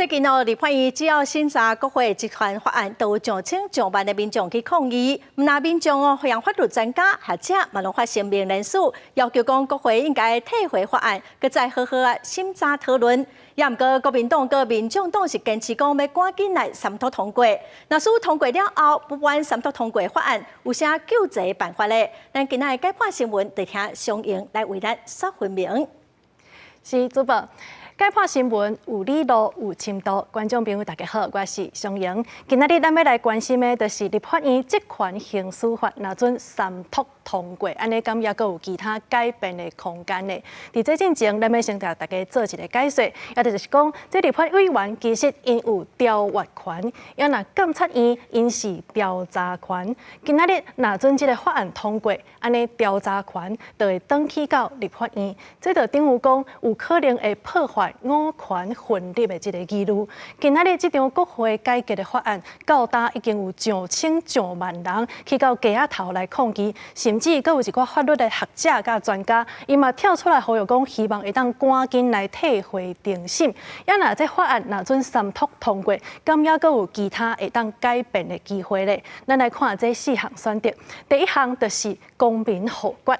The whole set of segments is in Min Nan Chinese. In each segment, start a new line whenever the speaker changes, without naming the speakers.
近哦，立法院只要審查國會職權法案，都有上千上萬的民眾去抗議。毋但民眾哦，連法律專家學者嘛攏發聲明聯署，要求講國會應該退回法案，閣再好好啊審查討論。也毋過國民黨佮民眾黨是堅持講欲趕緊來三讀通過。若使通過了後，不管三讀通過法案有啥救濟辦法咧？咱今仔的解判新聞，就聽相應來為咱說分明。
是主播。解判新聞有理路有深度，觀眾朋友大家好，我是雙瑩。今仔日咱欲來關心的，就是立法院職權行使法，若準三讀通過，按呢敢猶閣有其他改變的空間呢？佇這進前，咱欲先共大家做一个解說，也就是講，這立法委員其實𪜶有調閱權，抑若監察院𪜶是調查權。今仔日若準這个法案通過，按呢調查權就會轉去到立法院，這就等於講有可能會破壞五權分立的這个疑慮。今仔日這場國會改革的法案，到今已經有上千上萬人去到街仔頭來抗議，甚至閣有一寡法律的學者佮專家，𪜶嘛跳出來呼籲講，希望會當趕緊來退回重審。抑若這法案若準三讀通過，敢猶閣有其他會當改變的機會咧？咱來看這四項選擇。第一項就是公民複決，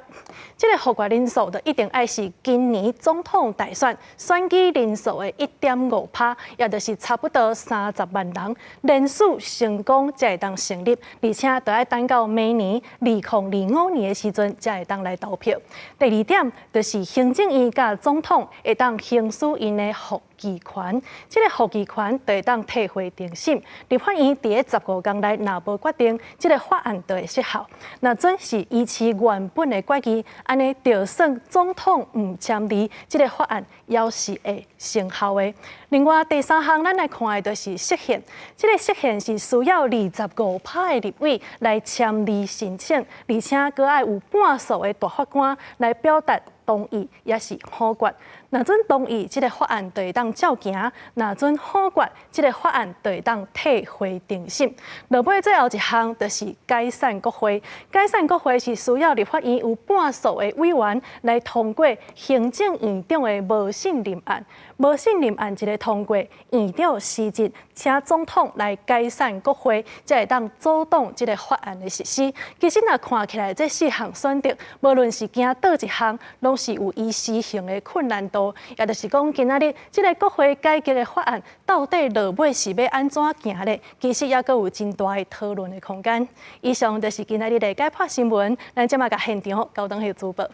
這个複決人數就一定愛是今年總統大選選舉人數的1.5趴，也就是差不多30萬人，連署成功才會當成立，而且著愛等到明年2025年的時陣才會當來投票。第二點就是行政院佮總統會當行使𪜶的復議權，這个復議權就會當退回重審。立法院佇咧15工內若無決定，這个法案就會失效。若準是維持原本的決議，按呢就算總統毋簽字，這个法案猶是會生效的。另外第三項，咱來看的就是釋憲。這个釋憲是需要25趴的立委來簽字申請，而且閣愛有半數的大法官來表達同意，抑是否決。若準同意，這个法案就會當照行；若準否決，這个法案就會當退回重審。落尾最後一項就是解散國會。解散國會是需要立法院有半數的委員來通過行政院長的無信任案。無信任案一个通過，院長辭職，請總統來解散國會，才會當阻擋這个法案的實施。其實若看起來，這四項選擇，無論是行佗一項，攏是有伊施行的困難度。也就是講，今仔日這个國會改革的法案，到底落尾是欲按怎行咧？其實猶閣有真大的討論的空間。以上就是今仔日的解判新聞，咱這馬共現場交轉予主播。